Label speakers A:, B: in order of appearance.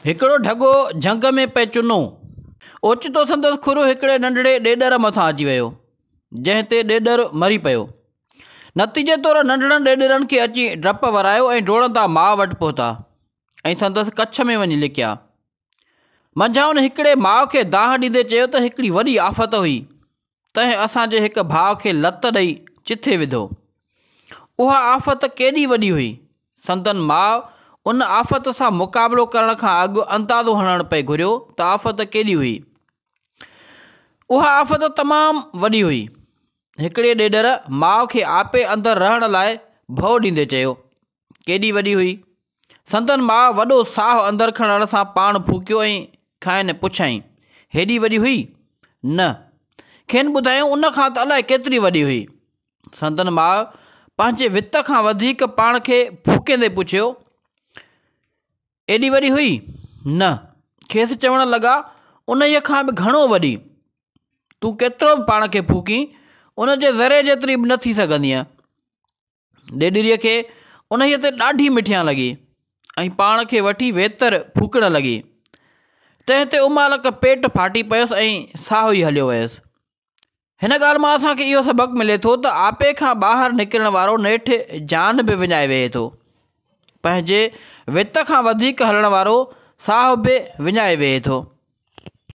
A: هڪڙو ڍڳو جهنگ ۾ پئي چنو. اوچتو سندس کر هڪڙي ننڍڙي ڏيڏر مٿان اچي ويو، جنهن تي ڏيڏر مري پيو. نتيجي طور ننڍڙن ڏيڏرن کي اچي ڊپ ورايو ۽ ڊوڙندا ماء وٽ پهتا ۽ سندس ڪڇ ۾ وڃي لڪيا. منجهائن هڪڙي ماء کي دانهن ڏيندي چيو ته هڪڙي وڏي آفت هئي، تنهن اسان جي هڪ ڀاء کي لت ڏئي چٿي وڌو. اها آفت ڪيڏي وڏي هئي، سندن ماء ان آفت سان مقابلو ڪرڻ کان اڳ اندازو هڻڻ پئي گهريو ته آفت ڪيڏي هئي. اها آفت تمام وڏي هئي. هڪڙي ڏيڏر ماء کي آپي اندر رهڻ لاء ڀؤ ڏيندي چيو. ڪيڏي وڏي هئي. سندن ماء وڏو ساهه اندر کڻڻ سان پاڻ ڦوڪيو ۽ کانئن پڇيائين، هيڏي وڏي هئي؟ نه. کين ٻڌايائون، ان کان ته الائي ڪيتري وڏي هئي. سندن ماء پنهنجي وت کان وڌيڪ پاڻ کي ڦوڪيندي پڇيو، ايڏي وڏي هئي؟ نه. کيس چوڻ لڳا، انهيء کان به گهڻو وڏي. تون ڪيترو به پاڻ کي ڦوڪين، ان جي ذري جيتري به نه ٿي سگهندينء. ڏيڏريء کي انهيء تي ڏاڍي مٺيان لڳي ۽ پاڻ کي وٺي ويتر ڦوڪڻ لڳي. تنهن تي امالڪ پيٽ ڦاٽي پيس ۽ ساهه ئي هليو ويس. هن ڳالهه مان اسان کي اهو سبق ملي ٿو ته آپي کان ٻاهر نڪرڻ وارو نيٺ جان به وڃائي ويهي ٿو. پنهنجي وت کان وڌيڪ هلڻ وارو ساهه به وڃائي ويهي ٿو.